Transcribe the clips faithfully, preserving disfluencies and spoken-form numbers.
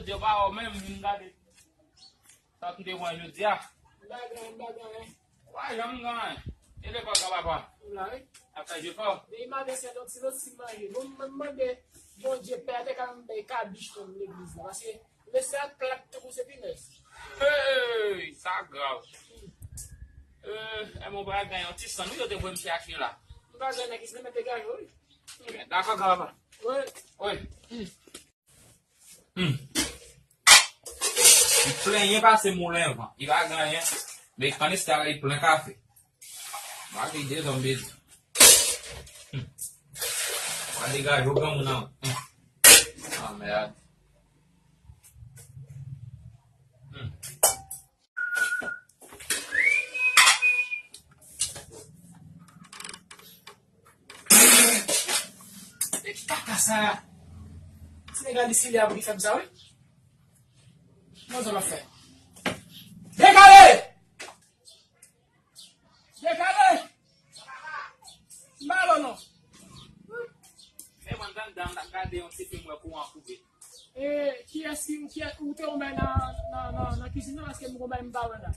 Jodi a pa wè w menm, vin gade. Sa w te pran jodi a? M pa gen anyen, m pa gen anyen. Wa janm gen anyen. E lekòl granpapa? M la, wi. Ap fè jefò? Depi maten se yon ti lòt ti manje. Bon, mwen mande Bondye pè a te ka m bay kabich nan legliz la. Paske mesye a plat tankou se pinèz. Hey, sa grav. Euh, e mwen pa gen yon ti sann, wi, yo te voye misye achte la. M pa gen nan kis nan, men degaje, wi. Dakò, granpapa. Wi. Wi. Hmm. Li plenyen pase moulen van. Li pa gen anyen. Men kanistè a li plen kafe. Mwen te di zanmi. Hmm. Mwen degaje yo granmoun nan. Hmm. Ah, merde. Hmm. E ki kaka sa? Senegal isi li ap fè m sa, wi. Mwen zò l ap fè. Dekale! Dekale! M pa wè non. Men mwen t anndan, m t ap gade yon ti fim, wè kouran koupe. E, kiyès ki, kiyès, ou te yon bay nan, nan, nan, nan kizin nan, paske m gon bay m pa wè la.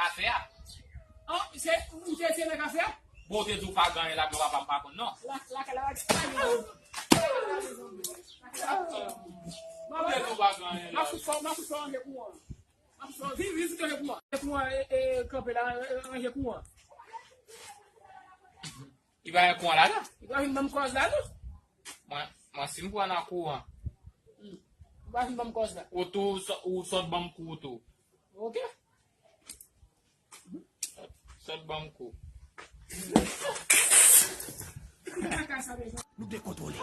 Kafe a? An, se, ou te, te nan kafe a? Bon, ou te di w pa gen anyen la, men papa m pa konn non. La, la, la, la. Ou te di w pa gen anyen la. M ap fout fò, m ap fout fò ranje kouran. M ap fout fò, vin, vin fout ranje kouran. Kouran, e, e, kanpe la, e, e, ranje kouran. Li pa gen kouran ladan? Li pa vin ban m kòz la, non. Mwen, mwen, si m pran nan kouran. Hmm. Li pa vin ban m kòz la. Ou tou, ou sòt ban m kou tou. Ok. Sòt ban m kou. Nou dekontwole.